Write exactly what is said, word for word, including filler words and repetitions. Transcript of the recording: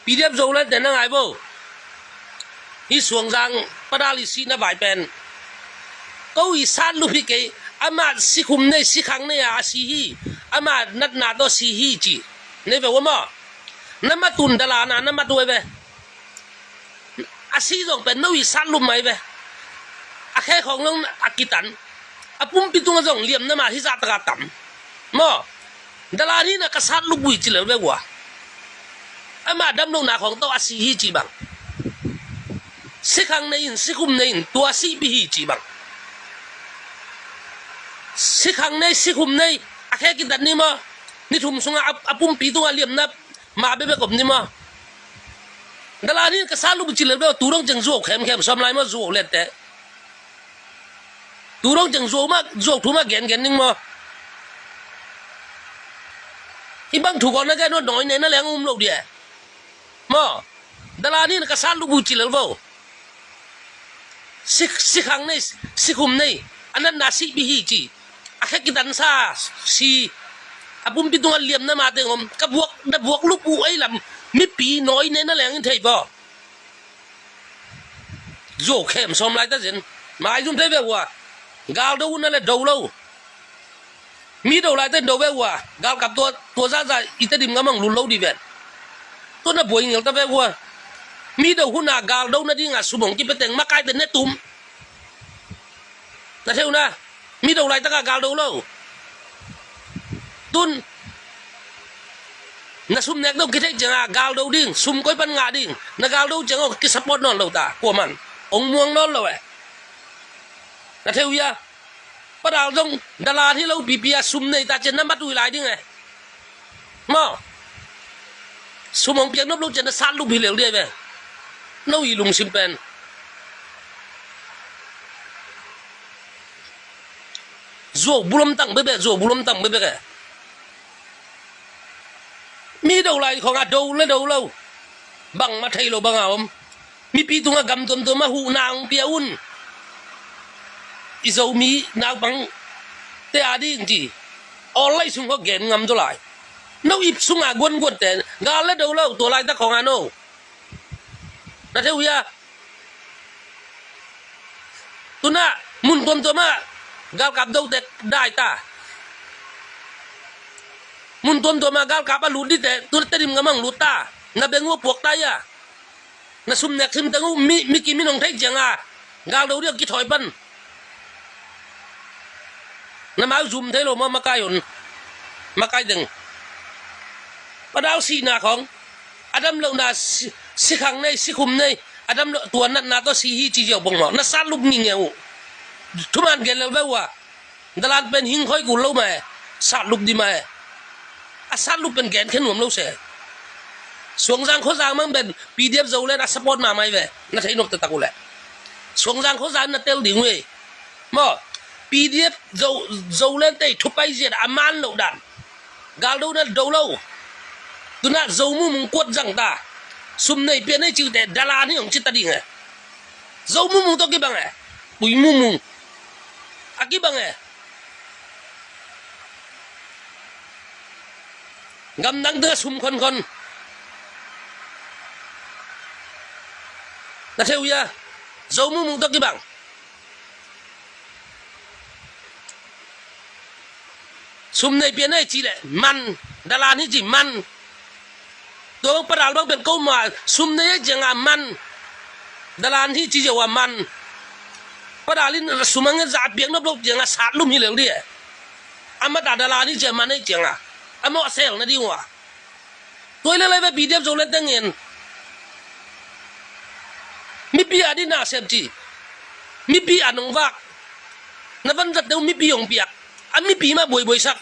P D F Zoland te na ngai bo. Hih Suangzang padal i sihna vai pen ko i satlup hi kei. Amah sikhum nei, sikhang nei a, a si hi. Amah natna tawh si hi ci. Nei ve ua maw. Na mat un, dalan a na mat uh ei ve. A si zong pen no i satlup mai ve. A khe khawng zong a kitan. A pumpi tungah zong liamna mah hih zah takah tam. Maw. Dalan hi na ka satlup uh hi ci lel ve ua. Amah damlohna khawng tawh a si hi ci bang. Sikhang nei in, sikhum nei in, tua sihpih hi ci bang. Sikhang nei, sikhum nei, a khe kitan ni maw. Ni thum sungah a, a pumpi tungah liamna mah bekbek om ni maw. Dalan hi na ka satlup uh ci lel ve ua, tu dong ciang zuau khemkhem sawm lai maw, zuau lente. Tu dong ciang zuau mah, zuau thu mah gengen ning maw. Hih bang thu kawng na gen uh nawi nei na leng um lo dih e. Maw. Dalan hi na ka satlup uh ci lel vo. Si, sikhang nei, sikhum nei. A natna sihpih hi ci. A khe kitansa si. A pumpi tungah liamna mah teng om. Ka vuak, na vuak lup uh ei lam. Mipi nawi nei na leng in thei vo. Zuau khem sawm lai ta zen. Maizum thei ve ua. Gal do uh na le do lo. Mi do lai ten do ve ua. Galkap tua, tua zahzah i Tedim gam ah lut lo dih ven. Tua na buai ngel ta ve ua. Mi do hun a gal do nading a sum hong kipia teng makai ten ne tum. Na thei uh na. Mi do laitak a gal do lo. Tun na sum nek dong kitheih ciang a gal do ding, sum koi pan ngah ding, na gal do ciang aw kisupport nawn lo ta, kuaman ong muang nawn lo e. Na thei uh hia? Padal zong dalan hi lo pipi a sum nei ta ciang na mat uh hi lai ding e. Maw. Sum hong piak nop lo ciang na satlup hi lel dih e ve. No i lungsim pen. Zuau bulom tang bekbek, zuau bulom tang bekbek e. Mi do lai khawng a do le do lo. Bangmah thei lo bang a om. Mipi tungah gam tuamtuam ah huhna hong pia un. I Zomi naupangte a ding ci. Online sung khawng gen ngam zaw lai. No ip sungah guanguante gal le do lo, tua laitak khawng a no. Na thei uh hia? Tuna mun tuamtuam ah galkap dote dai ta. Mun tuamtuam ah galkap a lut dite, tuna Tedim gam ah lut ta. Na beng uh a puak ta hia? Na sum nek thim teng uh mi, mi kim in hong theih ciang a gal do dih a kithawi pan. Na mau zum thei lo maw, makai un. Makai teng. Padal sihna khawng. A damlohna si, sikhang nei, sikhum nei. A damloh tua natna tawh si hi ci ziau bong maw. Na satlup ngingeu uh. Thuman gen lel ve ua. Dalan pen hing khoi kul lo mah e. Satlup dih mah e. A satlup pen gen khen nuam lo se. Suangzang khuazang mang pen P D F Zoland a support mahmah hi ve. Na thei nop taktak uh leh. Suangzang khuazang na tel ding uh e. Maw, P D F Zo, Zoland tei thupai ziat a man loh dan. Gal do na do lo. Tuna Zo mumung kuat zang ta. Sum nei pia nei ciute dalan hi hong ci ta ding e. Zo mumung tawh kibang e. Pui mumung. A kibang e. Gamdang tengah sum khonkhon. Na thei uh hia? Zo mumung tawh kibang. Sum nei pia nei ci leh man, dalan hi ci man. Tua bang padal bang pen ko ma sum nei ai ciang a man. Dalan hi ci ziau a man. Padal in sum a ngen zah a piak nop lo ciang a satlup hi lel dih e. A mat a dalan hi ci a man ai ciang a. A mawh a sel na ding ua. Tua hi lel ai ve P D F Zoland te ngen. Mipi a dih na sem ci. Mipi a nong vak. Na vanzatte uh mipi hong piak. A mipi mah buaibuaisak.